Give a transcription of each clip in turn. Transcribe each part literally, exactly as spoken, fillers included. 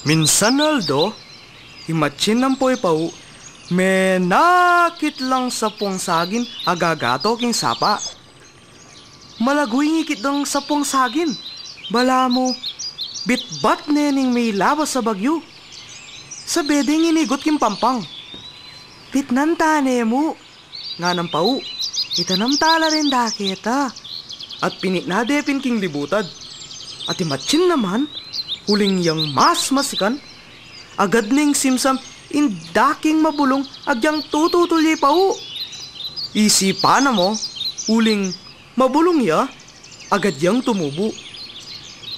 Minsan aldo, i Matsin ampo i Pau, menakit lang sapuang sagin a gagato king sapa. Malagu ing ikit dang sapuang sagin. Balamu, bitbat ne ning milabas a bagyu. Sabe deng inigut king pampang. Pitnan ta ne mu, nganang Pau, itanam ta la ren daketa. At pinitna de pin king libutad. At i Matsin naman, uling yang mas masikan, agad neng simsam ing daking mabulung agyang tututul ya i Pau. Isipan na mu, uling mabulung ya, agad yang tumubu.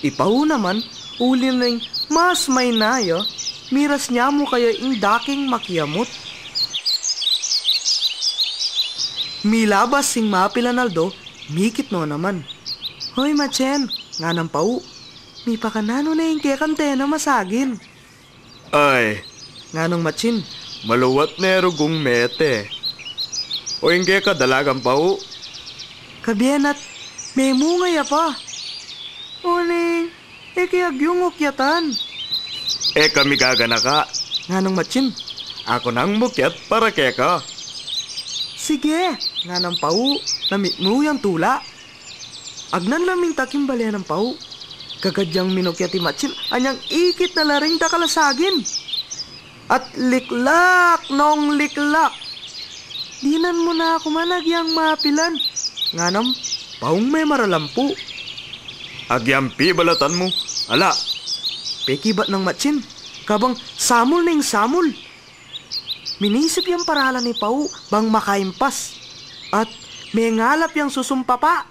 I Pau naman, uli neng mas maina ya, miras ne mu kaya ing daking makiamut. Milabas ing mapilan aldo, mikit no naman. "Hoy, Matsin," nganang Pau, "mipakananu ne ing kekang tenam a sagin?" "Ay," nganang Matsin, "maluat ne rugung mete. O ing keka, dalagang Pau?" "Kabie na at memunga ya pa." "Uling, e ke agyung ukyatan?" "E ka migaganaka," nganang Matsin, "aku nang mukyat para keka." "Sige," nganang Pau, na mitmu yang tula. Agnan la minta king bale nang Pau. Kagad yang minukyat i Matsin anyang ikit na la ring dakal a sagin. At liklak nong liklak. "Dinan mu na ku man agyang mapilan," nganang Paung memaralampu. "Agyang pibalatan mu, ala," pekibat nang Matsin, kabang samul neng samul. Minisip yang paralan i Pau bang makaimpas. At mengalap yang susumpapa.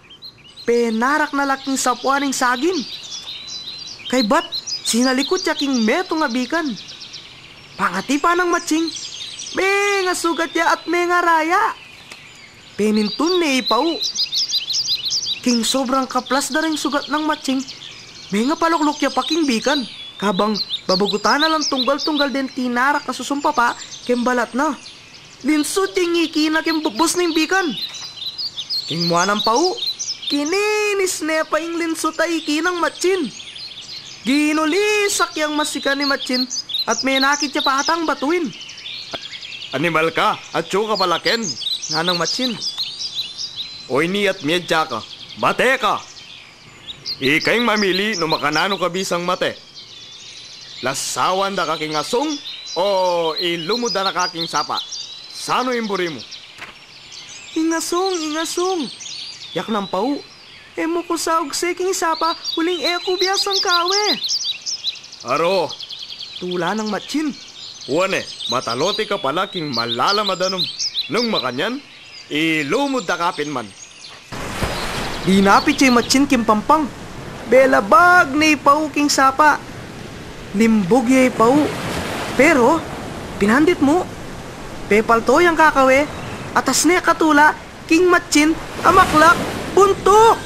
Penarak na la king sapua ning sagin. Kaybat, sinalikut ya king metung a bikan. Pangatipan nang Matsin, mengasugat ya at mengaraya. Penintun ne i Pau. King sobrang kaplas da ring sugat nang Matsin, mengapalukluk ya pa king bikan. Kabang babagutan na lang tunggal-tunggal deng tinarak a susumpapa keng balat na. Linsut ya ing iki na king bubus ning bikan. King mua nang Pau, kininis ne pa ing linsut a iki nang Matsin. Ginulisak yang masikan i Matsin at menakit ya pa atang batuin. "Animal ka, atyu ka pala ken," nganang Matsin. "O ini at medya ka, mate ka. Ika ing mamili no makananu ka bisang mate. Lasawan da ka king asung o ilumud da na ka king sapa. Sanu ing buri mu?" "Ing asung, ing asung," yak nang Pau. "E mu ku sa ugse king sapa uling e ku biasang kawe." "Aro," tula nang Matsin. "Wane, mataloti ka pala king malalam a danum. Nung makanyan, ilumud da ka pin man." Dinapit ya i Matsin king pampang. Belabag ne i Pau king sapa. Limbug ya i Pau. Pero, pinandit mu, pepalto yang kakawe, atas ne katula king Matsin a maklak buntuk.